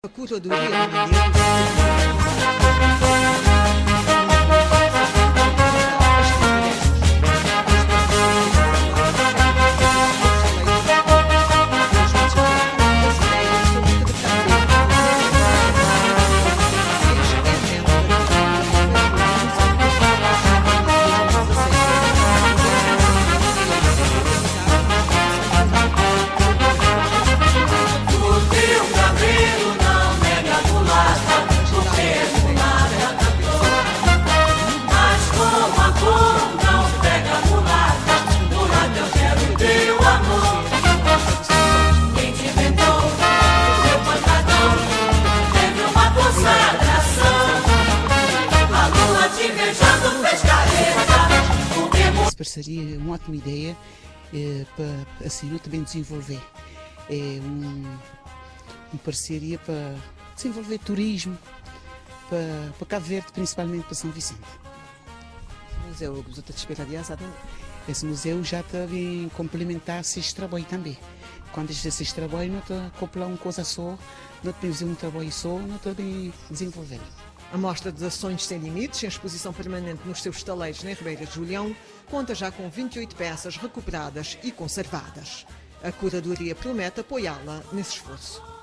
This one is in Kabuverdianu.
A curadoria do Mindelo Parceria é uma ótima ideia para assim nós também desenvolver. É uma parceria para desenvolver turismo para Cabo Verde, principalmente para São Vicente. Esse museu que você está esperando? Esse museu já está bem complementar esse trabalho também. Quando esse trabalho não está acoplar uma coisa só, não tem fazer um trabalho só, não está bem desenvolver. A mostra de Ações Sem Limites, em exposição permanente nos seus estaleiros na Ribeira de Julião, conta já com 28 peças recuperadas e conservadas. A curadoria promete apoiá-la nesse esforço.